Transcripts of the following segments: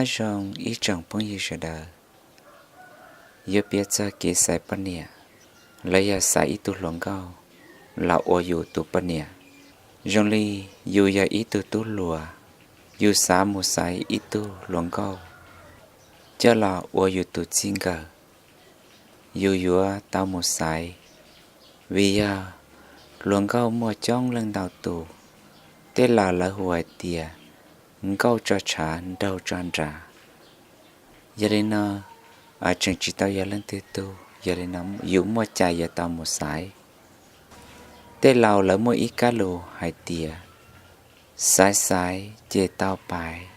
Nyob zoo ib tsoom phooj ywg sawv daws, yuav piav txog kev xaiv poj niam los yog xaiv ib tug hluas nkauj los ua yus tus poj niam. Zoo li yus yog ib tug tub hluas, yus xav mus xaiv ib tug hluas nkauj coj los ua yus tus txij nkawm, yus yuav tau mus xaiv, vim yog hluas nkauj muaj coob leej ntau tus, tej laus lawv hu hais tias nkauj tso tshav nraug tso nras. Yog li no, tseem tsis tau yog leej twg tug, yog li no yus muaj cai yuav tau mus xaiv. Tej laus lawv muaj ib kab lus hais tias, xaiv xaiv ces tau paiv,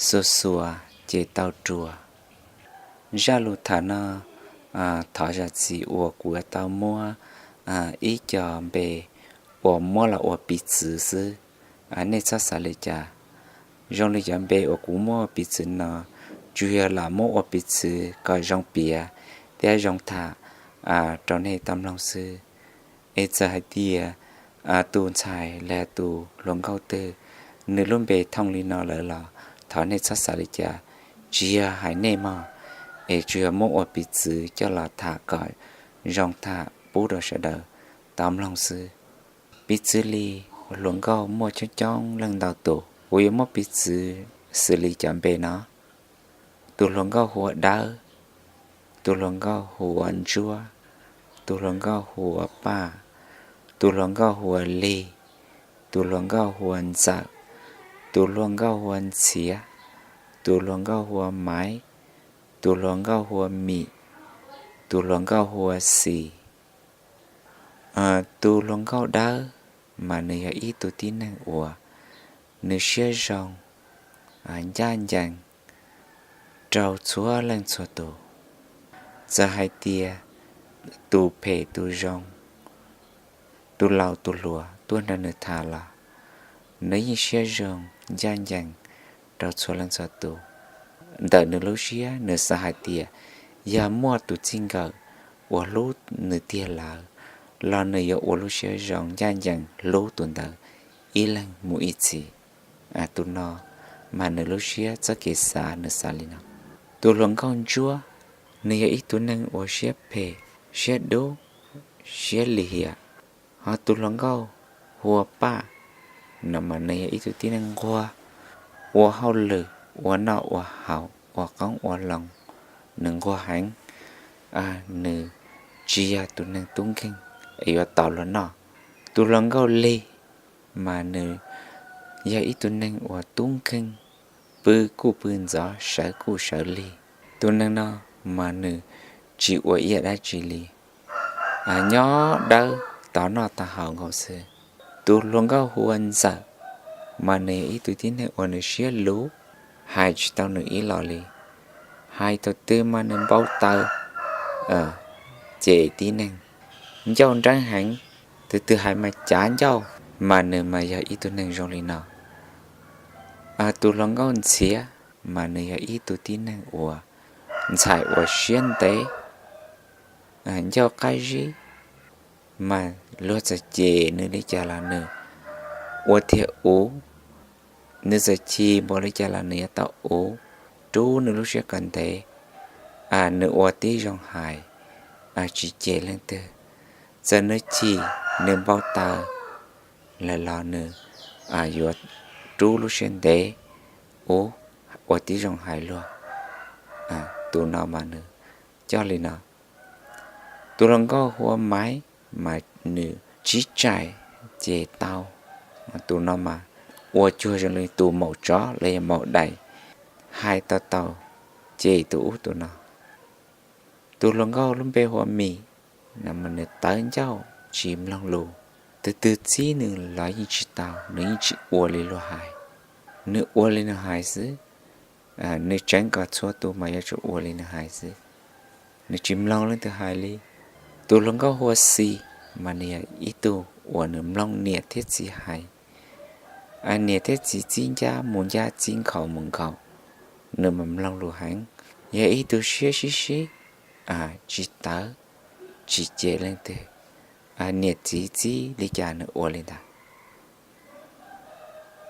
xuas xuas ces tau rua. Zaj lus tham no thov zam txim uas kuv yuav tau muab ib co npe uas muab los ua piv txwv xwb, nej txhob xav li cas. Zoo li cov npe uas kuv muab ua piv txwv no, tsuas yog lam muab ua piv txwv kom zoo piav thiab zoo tham rau nej tau mloog xwb. Es txawm hais tias tus ntxhais los tus hluas nkauj twg, nws lub npe thooj li no lawm los thov nej txhob xav li cas, tsis yog hais nej mog, es tsuas yog muab ua piv txwv coj los tham kom zoo tham pub rau sawv daws tau mloog xwb. Piv txwv li hluas nkauj muaj coob coob leej ntau tus, kuv yuav muab piv txwv xws li cov npe no: tus hluas nkauj hu ua Dawb, tus hluas nkauj hu ua Ntsuab, tus hluas nkauj hu ua Paj, tus hluas nkauj hu ua Lig, tus hluas nkauj hu ua Ntxawm, tus hluas nkauj hu ua Ntxhiav, tus hluas nkauj hu ua Maiv, tus hluas nkauj hu ua Mim, tus hluas nkauj hu ua Xis. Tus hluas nkauj Dawb mas nws yog ib tug tib neeg uas nws siab zoo, ncaj ncees rau txhua leej txhua tus. Txawm hais tias tus phem tus zoo, tus laus tus hluas tuaj nrog nws tham los nws yeej siab zoo ncaj ncees rau txhua leej txhua tus. Ntawm nws lub siab nws xav hais tias yog muaj tus txij nkawm uas hlub nws tiag lawm los nws yuav ua lub siab zoo ncaj ncees hlub tus ntawd ib leeg mus ib txhis. Tus no mas nws lub siab txoj kev xav nws xav li no. Tus hluas nkauj Ntsuab, nws yog ib tug neeg uas siab phem, siab dub, siab lim hiam. Ho tus hluas nkauj hu ua Paj no mas nws yog ib tug tib neeg nquag, ua hauj lwm, ua noj ua haus, ua qoob ua loo, nws nquag heev, nws tsis yog tus neeg tub nkeeg es yuav tau luag noj. Tus hluas nkauj Lig mas nws yog ib tug neeg uas tub nkeeg, pw kuj pw ntxov, sawv kuj sawv lig. Tus neeg no mas nws tsis ua ib yam dab tsi li, nyob dawb tau noj tau haus nkaus xwb. Tus hluas nkauj hu ua Ntxawm mas nws yog ib tug tib neeg uas nws siab luv, hais tsis tau nws ib los li. Hais thaum twg mas nws npau taws, cem tib neeg, ncauj nreeb heev, tus twg hais mas cav ncauj, mas nws mas yog ib tug neeg zoo li no. Tus hluas nkauj Ntxhiav mas nws yog ib tug tib neeg uas ntxhais uas siab ntev, ncauj qab zib, mas luag txawm cem nws li cas los nws ua tiag uv, nws txawm chim npaum li cas los nws yuav tau uv, rub nws lub siab kom ntev, nws ua tib zoo hais, tsis cem leej twg. Txawm nws chim nws npau taws lawm los nws yuav rub lub siab ntev, uv, ua tib zoo hais luag. Tus no mas nws coj li no. Tus hluas nkauj hu ua Maiv mas nws tsib tsaim ces tau. Tus no mas ua cuag zoo li tus maum tsov los yog maum dais, hais tau tau cem tus ub tus no. Tus hluas nkauj lub npe hu ua Mim, nws tawv ncauj tsis mloog lus, tus twg txib nws los yeej tsis tau, nws yeej tsis ua li luag hais. Nws ua li nws hais xwb, nws tseev kom txhua tus mas yuav tsum ua li nws hais xwb, nws tsis mloog leej twg hais li. Tus hluas nkauj hu ua Xis mas nws yog ib tug uas nws mloog niam thiab txiv hais, niam thiab txiv txib ncab mus ncab, txib nkhaus mus nkhaus, nws mas mloog lus heev, yog ib tug siab sib sib, tsis tawv, tsis cem leej twg, niam txiv txib li cas nws ua li ntawd.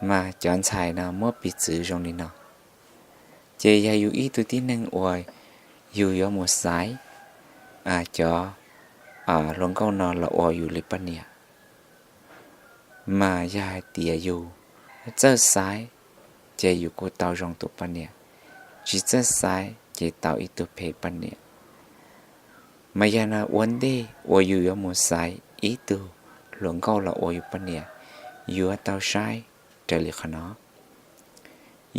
Mas cov ntxhais no muab piv txwv zoo li no. Ces yog yus ib tug tib neeg uas yus yuav mus xaiv cov hluas nkauj no los ua yus li poj niam, mas yog hais tias yus txawj xaiv, ces yus kuj tau zoo tus poj niam, tsis txawj xaiv ces tau ib tug phem poj niam. Mas yog no ua ntej uas yus yuav mus xaiv ib tug hluas nkauj los ua yus poj niam, yuav tau saib raws li qhov no.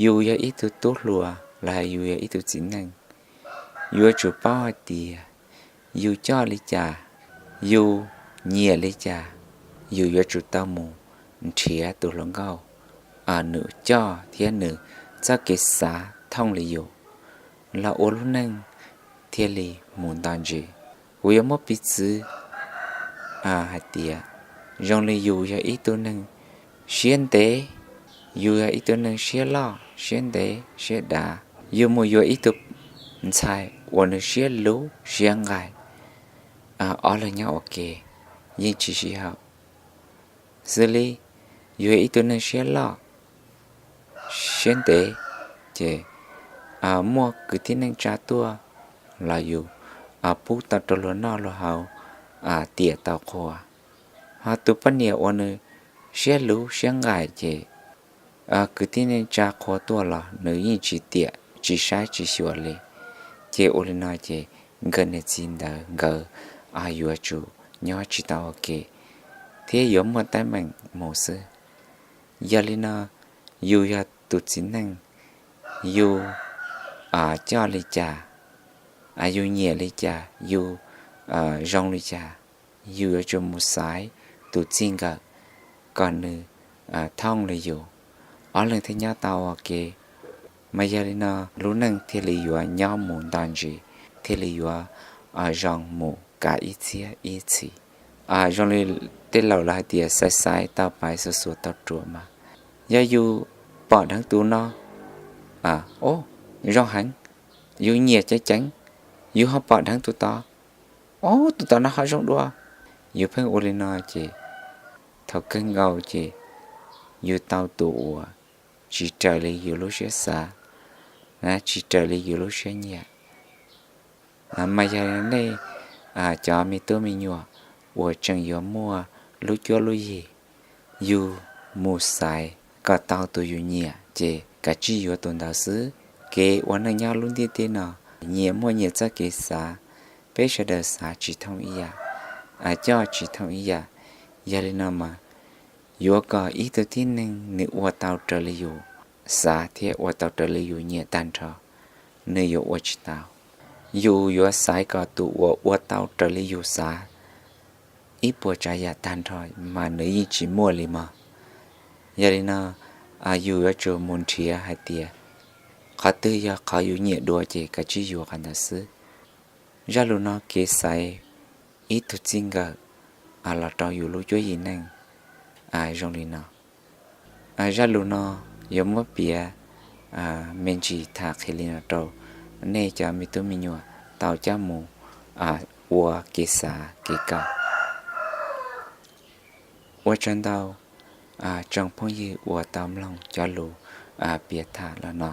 Yus yog ib tug tub hluas los yus yog ib tug txiv neej, yuav tsum paub hais tias yus coj li cas, yus nyiam li cas, yus yuav tsum tau mus nrhiav tus hluas nkauj nws coj thiab nws txoj kev xav thooj li yus, los ua lub neej thiaj li mus nto ntsis. Kuv yuav muab piv txwv hais tias zoo li yus yog ib tug neeg siab ntev, yus yog ib tug neeg siab loj siab ntev siab dav, yus mus yuav ib tug ntxhais uas nws siab luv siab nqaim, ob leeg nyob ua ke yeej tsis sib haum. Xws li yus yog ib tug neeg siab loj siab ntev, ces muaj kwv tij neej tsa tuaj los yus pub tau rau luag noj luag haus, tiam tau qhua. Ho tus poj niam uas nws siab luv siab nqaim ces kwv tij neej tsa qhua tuaj los nws yeej tsis tiam tsis saib tsis xyuas li. Ces ua li no ces nkawd niam txiv ntawd nkawd yuav tsum nyob tsis tau ua ke thiab yuav muaj teeb meem mus xwb. Yog li no, yus yog tus txiv neej, yus coj li cas, yus nyiam li cas, yus zoo li cas, yus yuav tsum mus xaiv tus txij nkawm kom nws thooj li yus, ob leeg thiaj nyob tau ua ke. Mas yog li no lub neej thiaj li yuav nyob mus nto ntsis, thiaj li yuav zoo mus kav ib txhiab ib txhis. Zoo li tej laus lawv hais tias xaiv xaiv tau paiv xuas xuas tau ruam mas, yog yus pom dheev tus no, o, zoo heev, yus nyiam ceev ceev, yus ho pom dheev tus tod, o, tus tod no ho zoo dua. Yus pheej ua li no ces thaum kawg nkaus ces yus tau tus uas tsis raws li yus lub siab xav, tsis raws li yus lub siab nyiam. Mas yog nej cov me tub me nyuam uas tseem yuav muaj lub cuab lub yig, yus mus xaiv kom tau tus yus nyiam ces kav tsij yuav tus ntawd xwb. Kev ua neej nyob lub ntiaj teb no, nyias muaj nyias txoj kev xav, peb sawv daws xav tsis thooj ib yam, coj tsis thooj ib yam. Yog li no mas yuav kom ib tug tib neeg nws ua tau raws li yus xav thiab ua tau raws li yus nyiam tag nrho, nws yuav ua tsis tau. Yus yuav xaiv kom tus uas ua tau raws li yus xav ib puas tsav yam tag nrho mas nws yeej tsis muaj li mog. Yog li no, yus yuav tsum mus nrhiav hais tias qhov twg yog qhov yus nyiam dua ces kav tsij yuav qhov ntawd xwb. Zaj lus no kev xaiv ib tug txij nkawm los rau yus lub cuab yig neej zoo li no. Zaj lus no yuav muab piav me ntsis tham qhia li no rau nej cov me tub me nyuam tau coj mus ua kev xav kev kawm. Ua tsaug ntau tsoom phooj ywg uas tau mloog cov lus piav tham los no.